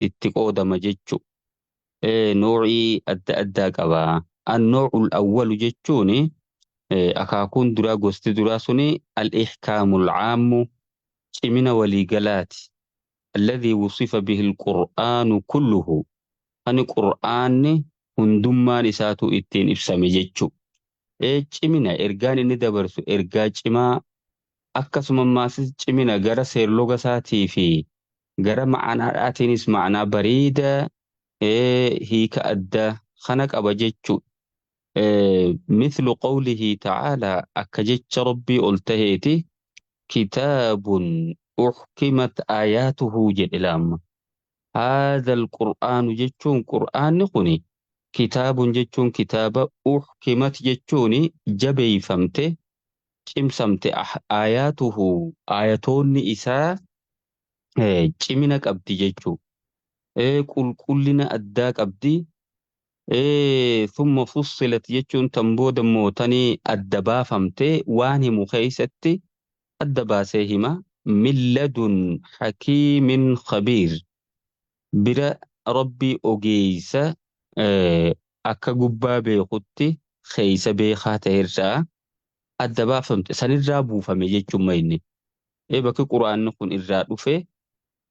Itti qoodama jechu. Noo'ii adda addaa qaba. Annoo'ul awwalu jechuun akaakuun duraa, gosti duraa suni al-ihkaamul caammu, cimina waliigalaati. Alladhii wusifa bihi al-qur'aanu kulluhu. Ani qur'aanni hundummaan isaatu ittiin ibsame jechu. Cimina ergaan inni dabarsu ergaa cimaa, akkasuma maasis cimina gara seerloga isaatii fi gara ma'anaadhaatiinis ma'anaa bareedaa, hiika addaa kana qaba jechu. Mithlu qawlihi ta'aalaa, akka jecha Rabbii ol taheeti, kitaabun uhkimat aayaatuhu jedhe laamma. Haadha alqur'aanu jechuun qur'aanni kuni, kitaabun jechuun kitaaba, uhkimat jechuun jabeeyfamte, cimsamte, aayaatuhu aayatoonni isaa cimina qabdi jechuu. Qulqullina addaa qabdi. Thumma fussilat jechuun tan booda mootanii adda baafamte, waan himu keeysatti adda baasee hima. Min ladun hakiimin khabiir, bira Rabbii ogeeysa akka gubbaa beekutti keeysa beekaa ta'erraa adda baafamte, sanirraa buufame jechuun inni. Bakki quraanni kun irraa dhufe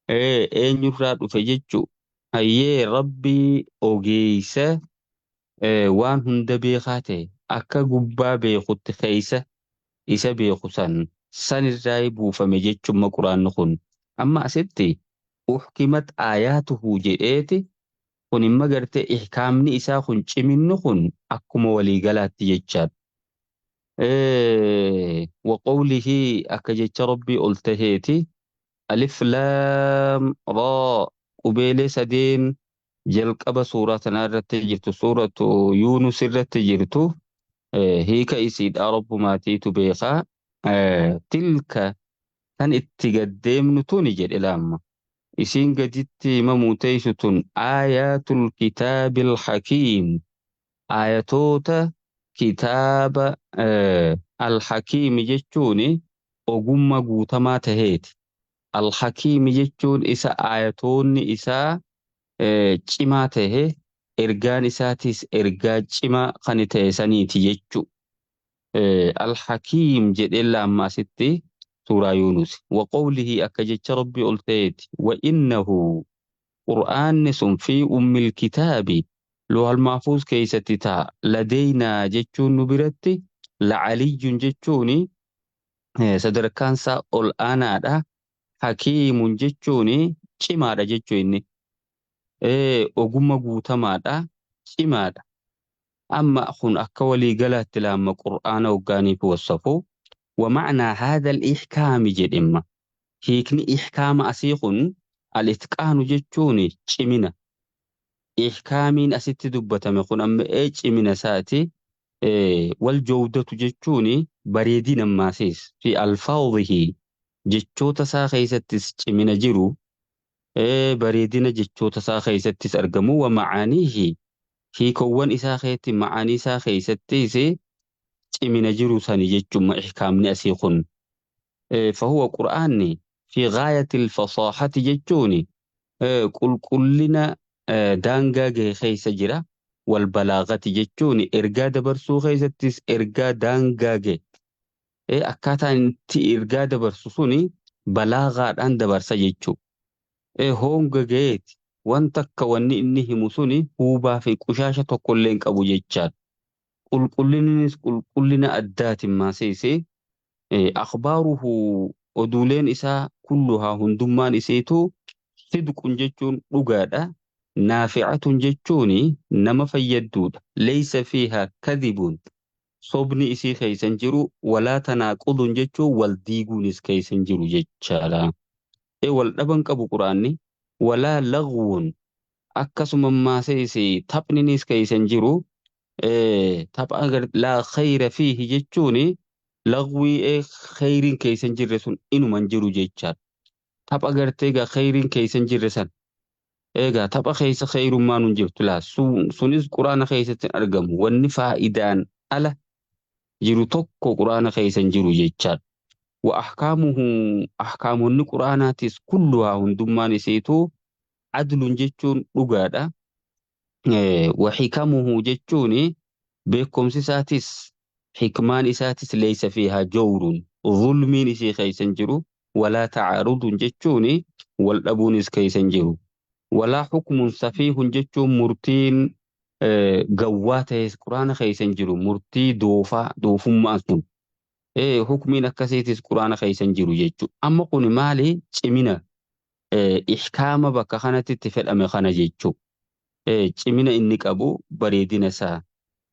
eenyurraa dhufe jechuu? Hayyee, Rabbii ogeeysa waan hunda beekaa ta'e akka gubbaa beekutti keeysa isa beeku sanirraa buufame jechuun quraanni kun. Amma asitti uhkimat aayaatuhu jedheeti kun imma gartee ihkaamni isaa kun, ciminni kun akkuma waliigalaatti jechaadha. Wa qawlihi, akka jecha Rabbii ol taheeti, alif laam raa, qubeelee sadeen jalqaba suuraa tanaa irratti jirtu, suuratu Yuunus irratti jirtu, hiika isiidha Rabbumaatiitu beekaa. Tilka tan itti gaddeemnu tuni jedhe laamma. Isiin gaditti himamuu teessu tun aayaatul kitaabil hakiim, aayatoota kitaaba al-hakiimi jechuun ogummaa guutamaa taheeti. Al-hakiimi jechuun isa aayatoonni isaa cimaa tahe, ergaan isaatis ergaa cimaa kan ta'e saniiti jechu. Al-hakiim jedhee laamma asitti suuraa Yuunus. Wa qawlihi, akka jecha Rabbii ol ta'eeti. Wa innahu, qur'aanni sun, fi ummil kitaabi, loohal mahfuuz keessatti ta'a. Ladeynaa jechuun nu biratti, la'aliyyun jechuun sadarkaan isaa ol aanaadha. Hakiimun jechuun cimaadha jechuu inni. Ogummaa guutamaadha, cimaadha. Amma kun akka waliigalaatti laamma qur'aana hoggaaniif wasafu. Wa ma'naa haadha al-ihkaami jedhimma. Hiikni ihkaama asii kun al-itqaanu jechuun cimina. Ihkaamiin asitti dubbatame kun amma cimina isaati. Wal jawdatu jechuun bareedina ammaasiis fi alfaadhihi, jechoota isaa keessattis cimina jiru, bareedina jechoota isaa keessattis argamu, wa ma'aaniihi, hiikowwan isaa keessatti, ma'aanii isaa keessattis cimina jiru sani jechuun ihkaamni asii kun. Fahuwa, qur'aanni, fi ghaayati alfasaahati jechuun qulqullina daangaa gahe keessa jira. Wal balaagati jechuun ergaa dabarsuu keessattis ergaa daangaa gahe. Akkaataan itti ergaa dabarsu suni balaagaadhaan dabarsa jechuudha. Honga gaheeti. Wanta akka wanni inni himu suni huubaa fi qushaasha tokkollee hin qabu jechaadha. Qulqullinnis qulqullina addaatiin maasiisee. Akhbaaruhu, oduuleen isaa, kulluhaa, hundummaan isiitu, sidqun jechuun dhugaadha. Naafi'atun jechuun nama fayyadduudha. Laysa fiihaa kadhibun, sobni isii keessa hin jiru. Walaa tanaaqudun jechuun wal diiguunis keessa hin jiru jechaadha. Wal dhaban qabu quraanni. Walaa lagwun, akkasuma maasees taphninis keessa hin jiru. Tapha laa khayra fiihi jechuun lagwii khayriin keessa hin jirre sun inuma hin jiru jechaadha. Tapha gartee egaa khayriin keessa hin jirre san, egaa tapha keessa khayrummaan hin jirtu laa, sunis quraana keessatti hin argamu. Wanni faayidaan ala jiru tokko quraana keessa hin jiru jechaadha. Wa ahkaamuhu, ahkaamonni quraanaatis, kulluhaa, hundummaan isiitu Adlun jechuun dhugaadha. Wa hikamuhu jechuun beekumsi isaatis hikmaan isaatis leeysa fiihaa jawrun zulmiin isii keessa hin jiru walaa tacaarudun jechuun wal dhabuunis keessa hin jiru. Walaa hukmun safiihun jechuun murtiin gawwaa ta'es quraana keessa hin jiru murtii doofaa doofummaan sun. Hukmiin akkasiitis quraana keessa hin jiru jechuudha. Amma kun maali cimina ihkaama bakka kanatti itti fedhame kana jechuudha. Cimina inni qabu bareedina isaa.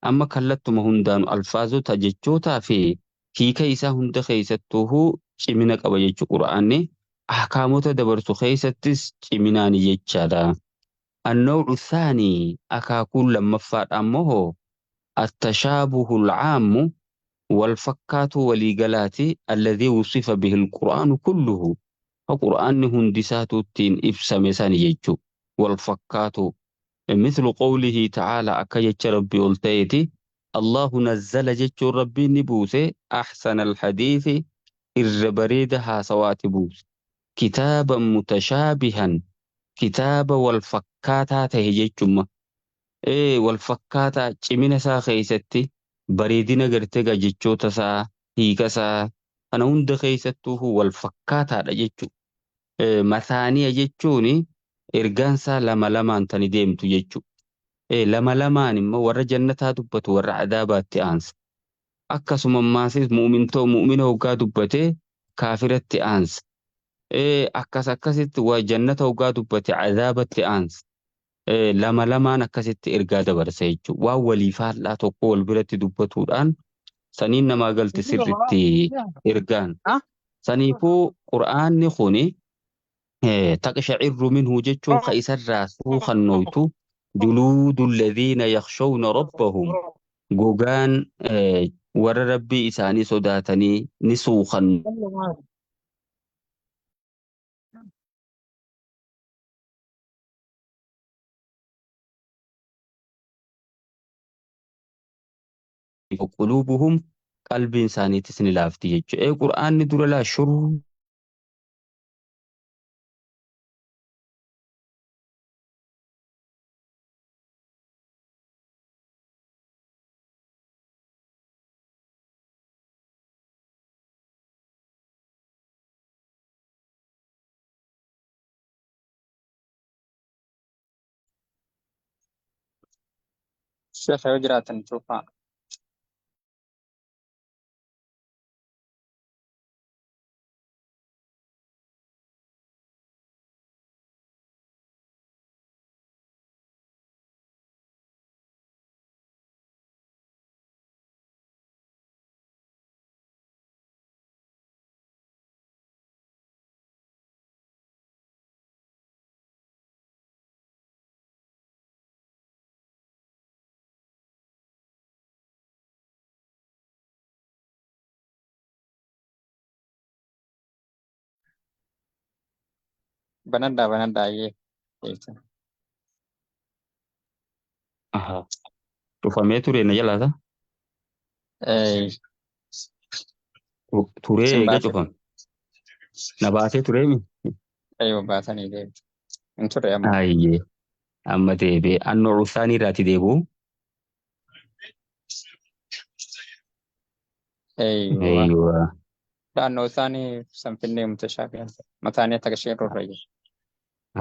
Amma kallattuma hundaanu alfaazota jechootaa fi hiika isaa hunda keessattuu cimina qaba jechuudha quraanni. Ahkaamota dabarsu keessattis ciminaani jechaadha. Annawcu thaanii akaakuun lammaffaadha ammoo attashaabuhu alcaammu wal fakkaatu waliigalaati alladhii wusifa bihi alqur'aanu kulluhu ha qur'aanni hundisaatu ittiin ibsame sani jechuudha. Wal fakkaatu مثل قوله تعالى أكجت ربي قلتيتي الله نزل جت ربي نبوسه أحسن الحديث الربريدها سوات بوس كتابا متشابها كتابا والفكاتا تهجتشما إيه والفكاتا چمina isaa keessatti bareedina gartee jechoota isaa hiika isaa kana hunda keessattuu wal fakkaataadha jechuudha. Masaaniya jechuun ergaan isaa lama lamaan tani deemtu jechuudha. Lama lamaan immoo warra jannataa dubbatu warra adaabaatti aansa. Akkasuma ammaasis mu'mintoo mu'mina hoggaa dubbatee kaafiratti aansa. Akkas akkasitti waa jannata hoggaa dubbate adaabatti aansa. Lama lamaan akkasitti ergaa dabarsa jechuudha. Waan walii faallaa tokko wal biratti dubbatuudhaan saniin namaa galte sirritti ergaan. Saniifuu qur'aanni kuni taqsha'irru minhu jechuun ka isarraa suuqannooytu juluudu alladhiina yakhshawna rabbahum gogaan warra rabbii isaanii sodaatanii ni suuqan quluubuhum qalbiin isaaniitis ni laafti jechuudha. Qur'aanni dura laa shuruu Sheekh yoo jiraatan cuufaa. Banadhaa banadhaa ayyee. Eessa? Aha. Cufamee ture na jalaata. Turee Sin eega baase. cufame. Na baasee tureemi. Eeyyuu baasanii deebi. Hin turre amma. Ayyee. Amma deebi'e. Annoo isaanii irraati deebi'u. Eeyyuu. Eeyyuu. Naannoo isaanii sanfinnee mutashaabiyaan mataanii akka isheen rorrayye.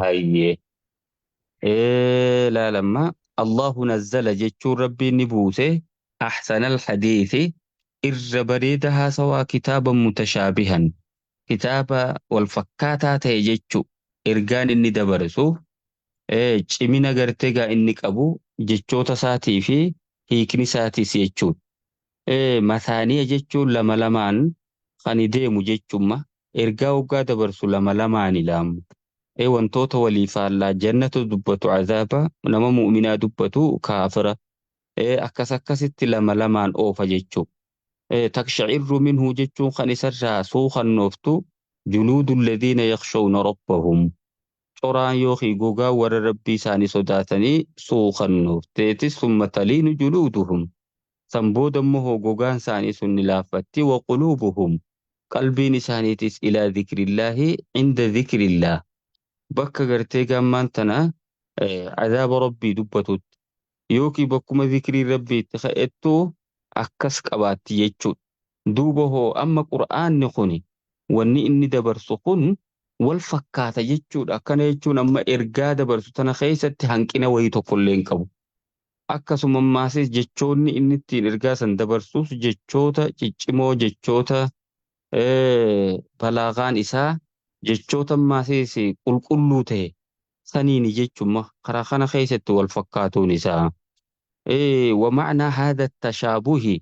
Ayyee. Laalamma Allahu nazzala jechuun rabbiin ni buuse ahsana alhadiisi irra bareeda haasawaa kitaaba mutashaabihan kitaaba wal fakkaataa ta'e jechuu ergaan inni dabarsu cimina gartee gaa inni qabu jechoota isaatii fi hiikni isaatiis jechuudha. Masaaniya jechuun lama lamaan kan deemu jechumma ergaa hoggaa dabarsu lama lamaan ilaamu. Wantoota walii faallaa jannatu dubbatu azaaba nama mu'minaa dubbatu kaafira akkas akkasitti lama lamaan oofa jechuudha. Taqsha'irru minhu jechuun kan isarraa suuqannooftu juluudu alladhiina yakhshawna rabbahum coraan yookiin gogaa warra rabbii isaanii sodaatanii suuqannoofteeti summa taliinu juluuduhum san booda immoo gogaan isaanii sun ni laaffatti wa quluubuhum qalbiin isaaniitis ilaa dhikrillahi inda dhikrillah Bakka gartee gammaan tana cadaaba rabbii dubbatutti yookiin bakkuma zikrii rabbii itti ka'ettuu akkas qabaatti jechuudha. Duuba hoo amma qur'aanni kun wanni inni dabarsu kun wal fakkaata jechuudha. Akkana jechuun amma ergaa dabarsu tana keessatti hanqina wayii tokkollee hin qabu. Akkasuma ammaas jechoonni inni ittiin ergaa san dabarsus jechoota ciccimoo jechoota balaagaan isaa jechoota ammaas qulqulluu ta'e saniini jechuun karaa kana keessatti wal fakkaatuun isaa. ومعنى هذا التشابه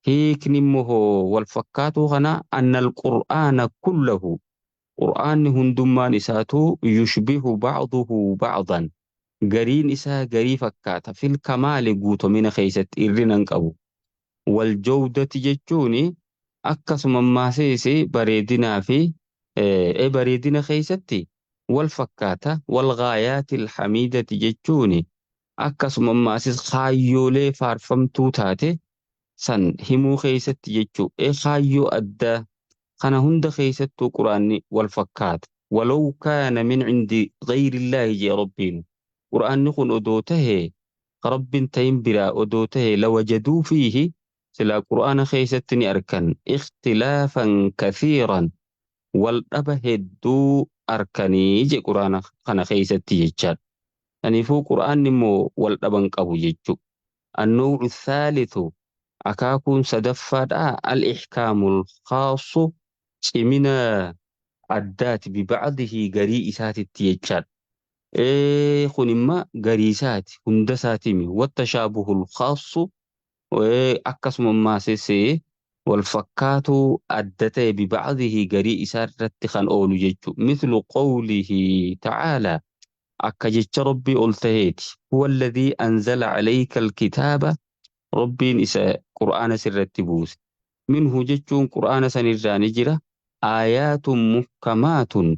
hiikni immoo wal fakkaatuu kana أن القرآن كله qur'aanni hundummaan isaatu yushbihu ba'duhu ba'dan gariin isaa garii fakkaata fil kamaali guutumina keessatti irrina hin qabu. Wal jawdati jechuun akkasuma ammaas bareedinaa fi bareedina keessatti wal fakkaata. Wal ghaayaatil hamiidati jechuun akkasuma ammaas kaayyoolee faarfamtuu taate san himuu keessatti jechuu kaayyoo addaa kana hunda keessattuu quraanni wal fakkaata. Walaw kaana min cindi gayrillaahi jee rabbiin quraanni kun odoo tahee rabbiin tahin biraa odoo tahee lawajaduu fiihi silaa quraana keessatti ni arkan ikhtilaafan kathiiran wal dhaba hedduu arkanii je quraana kana keessatti jechaadha. Kanaafuu quraanni immoo wal dhaban qabu jechuu. Annawcu thaalithu akaakuun sadaffaadha al-ihkaamul khaasu cimina addaati bibacdihi garii isaatitti jechaadha. Kun imma garii isaati hunda isaatimi wattashaabuhul khaasu akkasuma ammaas wal fakkaatuu adda ta'e bibacdihi garii isaa irratti kan oolu jechuu. Mithlu qawlihi ta'aalaa akka jecha rabbii ol taheeti. Huwa alladhii anzala calayka alkitaaba rabbiin isa qur'aana sirratti buuse. Minhu jechuun qur'aana sanirraa ni jira. Aayaatun muhkamaatun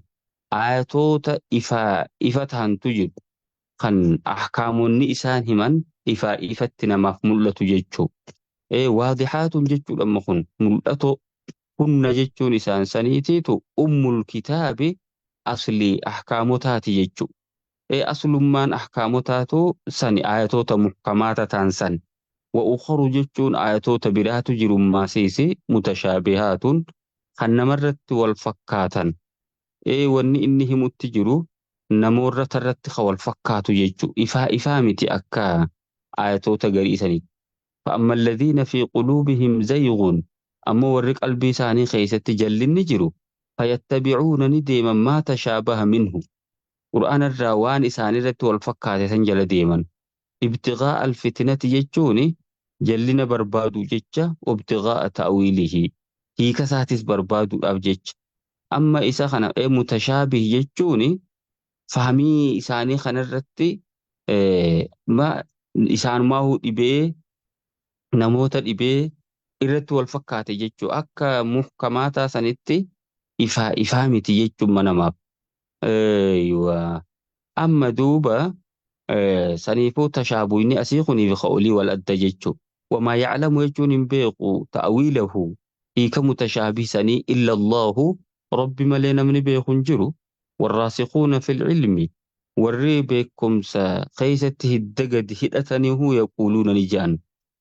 aayatoota ifaa ifa tahantu jiru. Kan ahkaamonni isaan himan ifaa ifatti namaaf mul'atu jechuu. Waadixaatun jechuudha amma kun mul'atoo hunna jechuun isaan saniitiitu ummul kitaabi aslii ahkaamotaati jechuu. Aslummaan ahkaamotaatu sani aayatoota muhkamaata ta'an san. Wa ukharu jechuun aayatoota biraatu jirummaasiisi mutashaabihaatun kan namarratti wal fakkaatan. Wanni inni himutti jiru namoota irratti kan wal fakkaatu jechuu. Ifaa ifaa miti akka aayatoota garii sanii. فأما الذين في قلوبهم زيغ أما ور قلبي ساني خيست جلن جرو فيتبعون نديما ما تشابه منه قرآن الروان إساني رت والفكاتة سنجل ديما ابتغاء الفتنة جتشوني جلنا بربادو جتشا وابتغاء تأويله هي كساتس بربادو أبجتش أما إسا خنا إيه متشابه جتشوني فهمي إساني خنا الرتي إيه ما إسان ما هو إبيه namoota dhibee irratti wal fakkaate jechuu akka muhkamaataa sanitti ifaa ifaa miti jechuun namaaf. Amma duuba saniifuu tashaabuyni asii kuniif olii wal adda jechuu. Wamaa yaclamu jechuun hin beeku ta'wiilahu hiika mutashaabih sanii illa Allahu rabbi malee namni beeku hin jiru. Warraasikuuna fil cilmi warri beekumsa keessatti hidda gadi hidhataniihu yaquuluuna ni jedhan.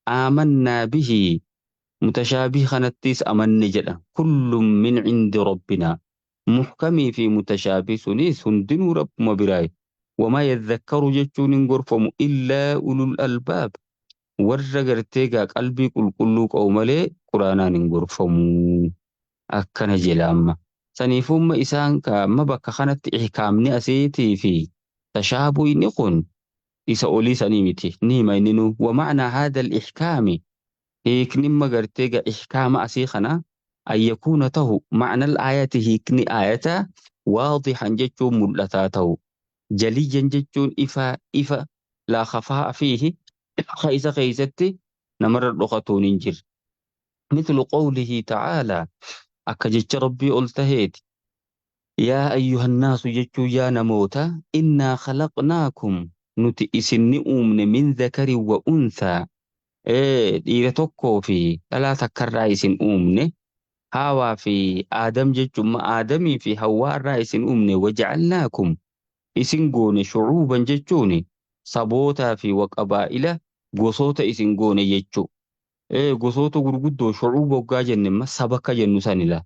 آمنا به متشابه خنتيس أمن جدا كل من عند ربنا محكمي في متشابه سنيس هندن رب مبراي وما يذكر جتون غرفم إلا أولو الألباب ورغرتيغا قلبي كل كل قوملي قرانان غرفم أكن جلام سنيفهم إسان كما بك خنت إحكامني أسيتي في تشابه نقن isa olii sanii miti ni hima inninu wamacnaa haadha alixkaami hiikni magartee ga ixkaama asii kana an yakuuna tahu macna alaayati hiikni aayata waadixan jechuun mul'ataa tahu jaliyyan jechuun ifa ifa laa khafaa'a fiihi ka isa keeysatti namarra dhokatuun hin jirre mithlu qawlihi tacaalaa akka jecha rabbii ol taheeti yaa ayyuhannaasu jechuu yaa namoota innaa khalaqnaakum nuti isin ni uumne min dhakarin wa unthaa dhiira tokkoo fi dhalaa takkarraa isin uumne haawaa fi aadam jechuun aadamii fi hawwaa irraa isin uumne wajacalnaakum Isin goone shucuuban jechuun sabootaa fi waqabaa'ila gosoota isin goone jechuu. Gosoota gurguddoo shucuuba hoggaa jenne immoo saba akka jennu sanila.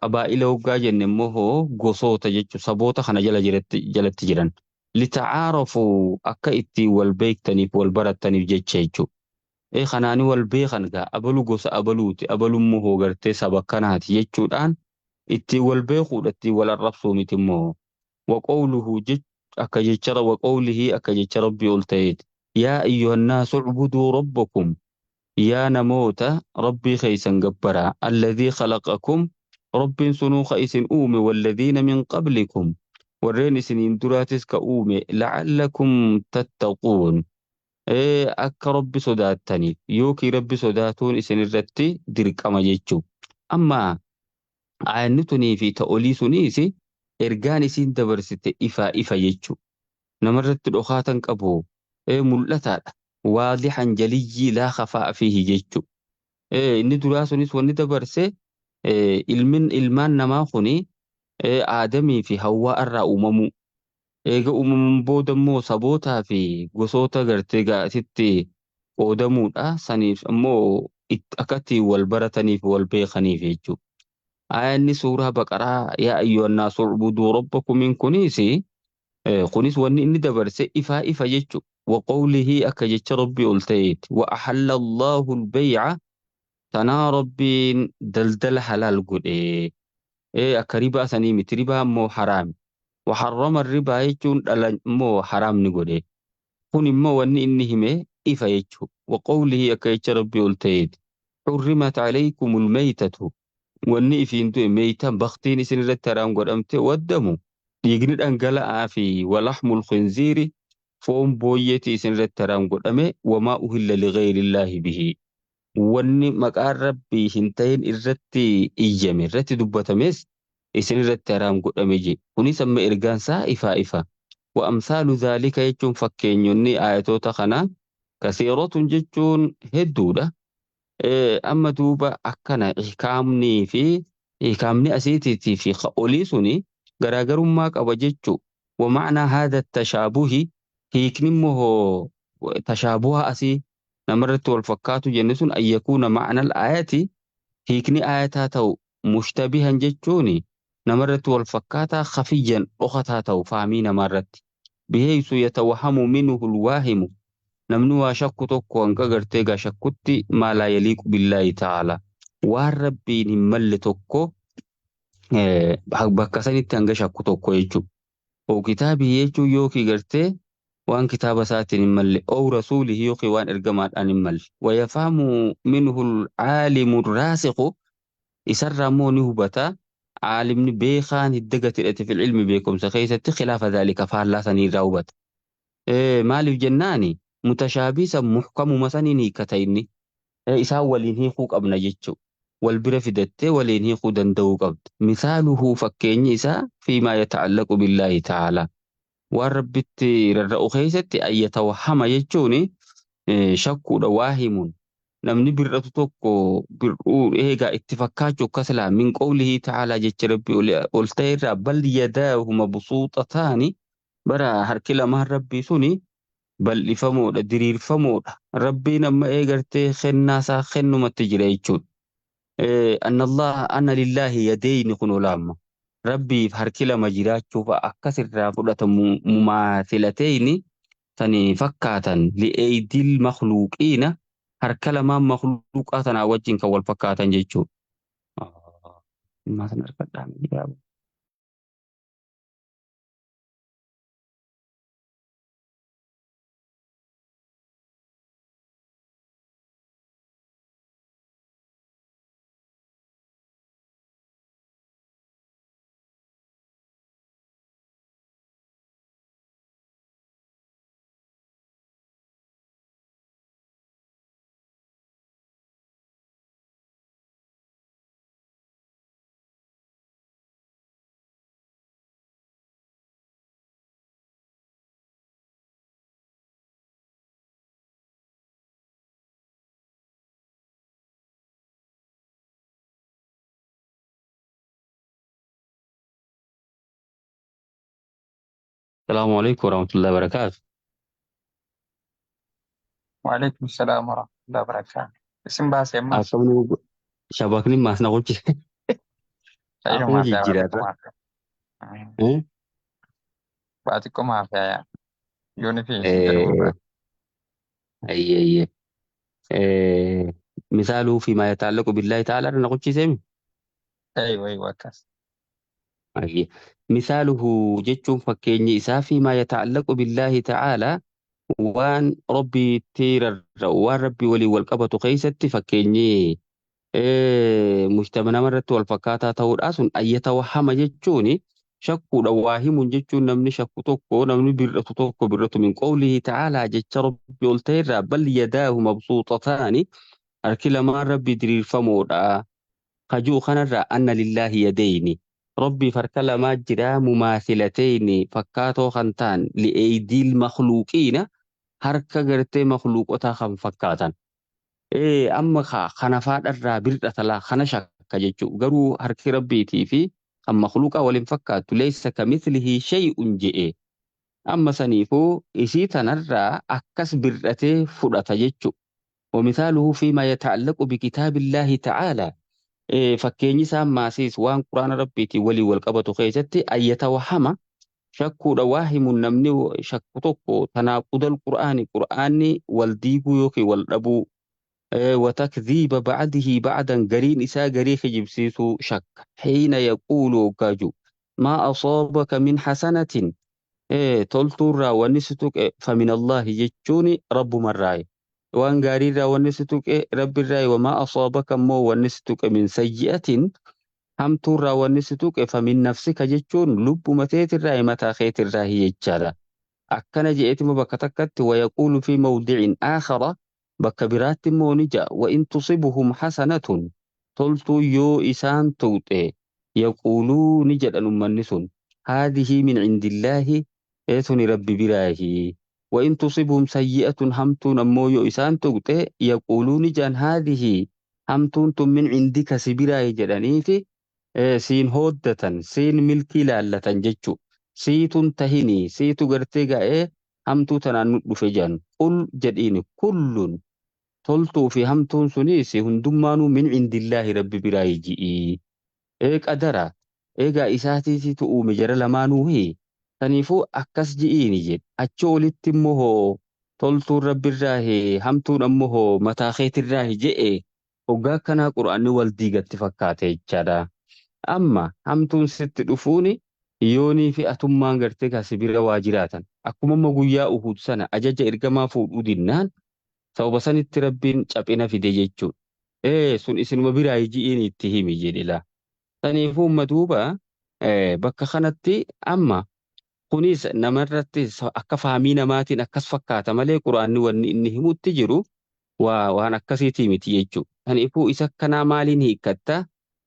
Qabaa'ila hoggaa jenne immoo hoo gosoota jechuu saboota kana jala jalatti jiran. Litacaarafuu akka ittiin wal beektaniif wal barattaniif jecha jechuu. Kanaani wal beekan gaa abalu gosa abaluuti abalummoo hoo gartee saba kanaati jechuudhaan ittiin wal beekuudha ittiin wal arrabsuu miti immoo. Waqawluhu akka jecha waqawlihi akka jecha rabbii ol ta'eeti. Yaa ayyuhannaasu ucbuduu rabbakum yaa namoota rabbii keeysan gabbaraa alladhii khalaqakum rabbiin sunuu ka isin uume walladhiina min qablikum warreen isiniin duraatis ka uume la'allakum tattaquun akka rabbi sodaattaniif yookiin rabbi sodaatuun isin irratti dirqama jechuu. Amma aayanni tunii fi ta olii suniis ergaan isiin dabarsite ifaa ifa jechuu. Namarratti dhokaatan qabu mul'ataadha. Waadixan jaliyyii laa khafaa'a fiihi jechuu. Inni duraa sunis wanni dabarse ilmaan namaa kuni Aadamii fi Hawwaa irraa uumamuu. Eega uumamuun booda immoo sabootaa fi gosoota gartee gaasitti qoodamuudha. Saniif immoo akka ittiin wal barataniif wal beekaniif jechuudha. Aayanni suuraa Baqaraa yaa ayyuhannaasu ucbuduu rabbakumiin kunis kunis wanni inni dabarse ifaa ifa jechuudha. Waqawlihii akka jecha rabbii ol ta'eeti. Wa ahalla Allahu al-bay'a tanaa rabbiin daldala halaal godhe. Akka ribaa sanii miti ribaa immoo haraami. Wa harrama ribaa jechuun dhala immoo haraamni godhe. Kun immoo wanni inni hime ifa jechuudha. Waqawlihii akka jecha rabbii ol ta'eeti. Hurrimat alaykumul maytatu wanni ifiin du'e meeytan baktiin isin irratti haraam godhamte waddamu dhiigni dhangala'aa fi walaxmul khinziiri foon booyyeeti isin irratti haraam godhame wamaa uhilla lighayriillaahi bihi. Wanni maqaan rabbii hin ta'in irratti iyyame irratti dubbatames isin irratti haraam godhame je. Kunis amma ergaan isaa ifaa ifa. Wa amsaalu dhaalika jechuun fakkeenyonni ayatoota kana kasiiratun jechuun hedduudha. Amma duuba akkana ihkaamnii fi ihkaamni asiitiitii fi olii suni garaagarummaa qaba jechuu. Wa ma'naa haadha tashaabuhi hiikni immoo tashaabuha asii namarratti wal fakkaatu jenne sun an yakuuna ma'nal aayati hiikni aayataa ta'u mushtabihan jechuun namarratti wal fakkaataa khafiyyan dhokataa ta'u faamii namaarratti. Biheysu yatawahamu minhu lwaahimu namni waa shakku tokko hanga gartee gaa shakkutti maa laa yaliiqu billaahi ta'ala waan rabbiin hin malle tokko bakka sanitti hanga shakku tokko jechuudha. Oo kitaabii jechuun yookiin gartee waan kitaaba isaatiin hin malle oo rasuulihi yookiin waan ergamaadhaan hin malle. Wayafaamu minhu caalimu raasiqu isarraa immoo ni hubata caalimni beekaan hidda gati hidhate fil ilmi beekumsa keessatti khilaafa dhaalika faallaa sanii irraa hubata. Maaliif jennaani mutashaabiisa muhkamuma saniin hiikkata inni. Isaan waliin hiikuu qabna jechuudha. Wal bira fidattee waliin hiikuu danda'uu qabda. Misaaluhu fakkeenyi isaa fiimaa yata'allaqu billaahi ta'aalaa. Waan rabbitti rarra'u keessatti an yatawahhama jechuun shakkuudha waahimuun. Namni bir'atu tokko bir'uu eegaa itti fakkaachuu akkas laa min qawlihi ta'aalaa jecha rabbi ol ta'e irraa bal yadaahu mabsuuxataani bara harki lamaan rabbii suni bal'ifamoodha diriirfamoodha. Rabbiin amma eegartee kennaasaa kennumatti jira jechuudha. Anna Allah anna lillaahi yadayni kun olaamma. Rabbiif harki lama jiraachuuf akkasirraa fudhatamu mumaathilatayni tani fakkaatan li'eeydil makhluuqiina harka lamaan makhluuqaa tanaa wajjin kan wal fakkaatan jechuudha. Ilmaa sana harkadhaa. السلام عليكم ورحمة الله وبركاته. وعليكم السلام ورحمة الله وبركاته. Isin baase ammas Akkamni shabakni maas na gochi ta'ee akkuma maafiyaa waa xiqqoo jijjiirarra. maafiyaa. Waa xiqqoo maafiyaa yooni fi isin jedhu barbaade. Ayyee misaaluu fi maa yataallaqu billaahi ta'aalaa na gochiiseemi. Eeywa eeywa akkas. Ayyee misaaluhu jechuun fakkeenyi isaa fi maa yataallaqu billaahi ta'aalaa waan rabbii rarra'u waan rabbii waliin wal qabatu keessatti fakkeenyi mujtama namarratti wal fakkaataa ta'uudhaa sun ayyatawahama jechuuni shakkuudha waa himuun jechuun namni shakku tokko namni bir'atu tokko bir'atu min qawlihi ta'aalaa jecha rabbi ol ta'erraa bal yadaahu mabsuuxataani harki lamaan rabbi diriirfamoodha kajuu kanarraa anna lillaahi yadayni rabbiif harka lamaa jiraa mumaathilatayni fakkaatoo kan ta'an li'eeydiil makhluuqiina harka gartee makhluuqotaa kan fakkaatan. Amma kana faadharraa bir'ata laa kana shakka jechuudha. Garuu harki rabbiitii fi kan makhluuqaa waliin fakkaattu leessa kamithlihi shay'un je'e. Amma saniifuu isii tanarraa akkas bir'atee fudhata jechuudha. ومثاله فيما يتعلق بكتاب الله تعالى fakkeenyi isaa maasiis waan quraana rabbiitii walii wal qabatu keessatti ayyatawahama shakkuudha waa himuun namni shakku tokko tanaaqudal qur'aani qur'aanni wal diiguu yookiin wal dhabuu وتكذيب بعده بعدا قرين إسا قري خجبسيسو شك حين يقول وكاجو ما أصابك من حسنة تلتورا ونستك فمن الله جتشوني رب مراي وان قاريرا ونستك رب الراي وما أصابك مو ونستك من سيئة همتورا ونستك فمن نفسك جتشون لب متيت الراي متى خيت الراي جتشارا أكن جئتم بكتكت ويقول في موضع آخر bakka biraatti immoo ni ja'a وإن تصبهم حسنة toltuu yoo isaan tuqxe yaquuluu ni jedhan ummanni sun haadhihi min cindillaahi eetuni rabbi biraahi وإن تصبهم سيئة hamtuun ammoo yoo isaan tuqxe yaquuluu ni jedhan haadhihi hamtuun tun min cindika si biraahi jedhaniiti siin hooddatan siin milkii laallatan jechu siitun tahinii siitu gartee ga'ee hamtuu tanaan nu dhufe jedhan qul jedhiini kullun toltuu fi hamtuun sunis hundummaanuu min cindillaahi rabbi biraa ji'i. Ee qadara eegaa isaatiititu uume jara lamaanuu hii saniifuu akkas ji'iini jedhe achi olitti immoo hoo toltuun rabbirraa hee hamtuun ammoo hoo mataa keetirraa je'e hoggaa akkanaa qura'aanni wal diigatti fakkaate jechaadha. Amma hamtuun sitti dhufuuni yoonii fi atummaan gartee kaasi bira waa jiraatan akkuma amma guyyaa Uhud sana ajaja ergamaa fuudhuu dinnaan sababa sanitti rabbiin caphina fide jechuudha. Sun isinuma biraa ji'iin itti himi jedhe laa. Saniifuu umma duuba bakka kanatti amma kunis namarratti akka fahamii namaatiin akkas fakkaata malee quraanni wanni inni himutti jiru waa waan akkasiitii miti jechuudha. Saniifuu isa kanaa maaliin hiikkatta?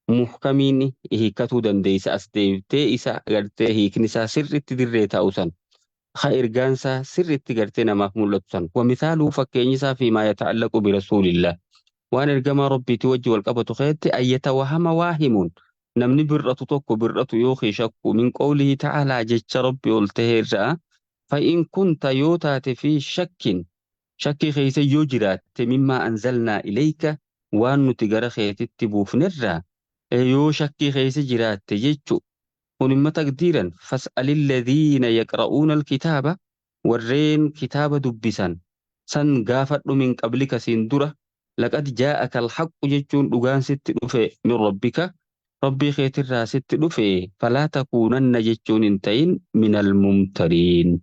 Muhkamiin hiikkatuu dandeessa as deebitee isa gartee hiikni isaa sirriitti dirree taa'u san. Ha ergaan isaa sirriitti gartee namaaf mul'atu san. Wamithaaluu fakkeenyi isaa fi maa yata'allaqu birasuulillah. Waan ergamaa rabbiitii wajji wal qabatu keessatti ayyatawahama waahimuun namni bir'atu tokko bir'atu yookiin shakku min qawlihi ta'aalaa jecha rabbi ol ta'e irraa fa'in kunta yoo taate fi shakkin shakkii keessa yoo jiraatte mimmaa anzalnaa ilayka waan nuti gara keetitti buufnerraa yoo shakkii keessa jiraatte jechu kun imma taqdiiran fas'alilladhiina yaqra'uuna alkitaaba warreen kitaaba dubbisan san gaafadhu min qablika siin dura laqad jaa'aka alhaqqu jechuun dhugaan sitti dhufe min rabbika rabbii keetirraa sitti dhufe falaa takuunanna jechuun hin ta'in min almumtariin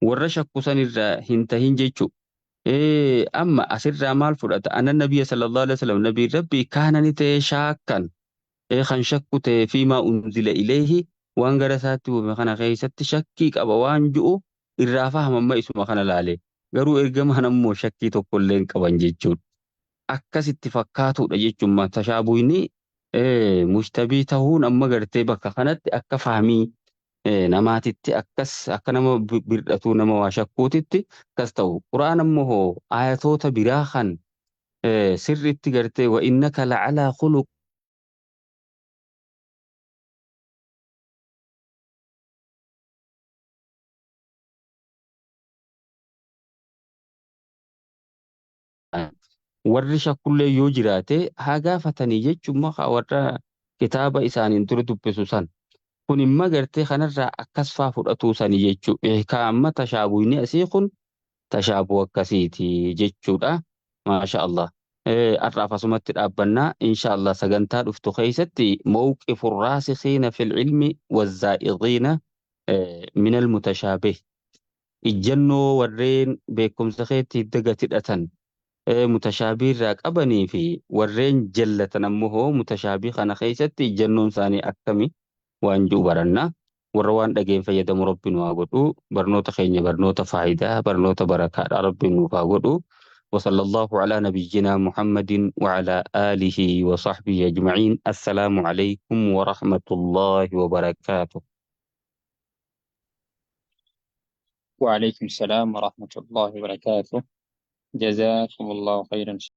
warra shakku sanirraa hin tahin jechu amma asirraa maal fudhata anna nabiyya sallallahu alaihi wasallam nabiin rabbii kaana ni ta'e shaakkan kan shakku ta'e fiimaa unzila ilayhi waan gara isaatti buufe kana keessatti shakkii qaba waan ji'u irraa fahamamma isuma kana laale garuu ergamaan ammoo shakkii tokkollee hin qaban jechuudha. Akkasitti fakkaatudha jechuun tashaabuhni mushtabii ta'uun amma gartee bakka kanatti akka fahamii namaatitti akkas akka nama bir'atuu nama waa shakkuutitti akkas ta'u. Qura'aan ammoo hoo ayatoota biraa kan sirriitti gartee wa innaka lacalaa khuluq Warri shakkullee yoo jiraate haa gaafatanii jechuun maqaa warra kitaaba isaaniin dura dubbisu san. Kun imma gartee kanarraa akkas faa fudhatuu sanii jechuudha. Hiikaa amma tashaabuhni asii kun tashaabuu akkasiiti jechuudha. Maasha Allah. Har'aaf asumatti dhaabbannaa insha Allah sagantaa dhuftu keessatti mawqifu raasikiina fil ilmi wazzaa'iqiina minal mutashaabih ijjannoo warreen beekumsa keetti hidda gad hidhatan mutashaabii irraa qabanii fi warreen jallatan ammoo hoo mutashaabii kana keessatti ijjannoon isaanii akkami waan ji'u baranna. Warra waan dhageen fayyadamu rabbi nu haa godhu. Barnoota keenya barnoota faayidaa barnoota barakaadha rabbi nuuf haa godhu. وصلى الله على نبينا محمد وعلى آله وصحبه أجمعين. السلام عليكم ورحمة الله وبركاته. وعليكم السلام ورحمة الله وبركاته. جزاكم الله خيرا.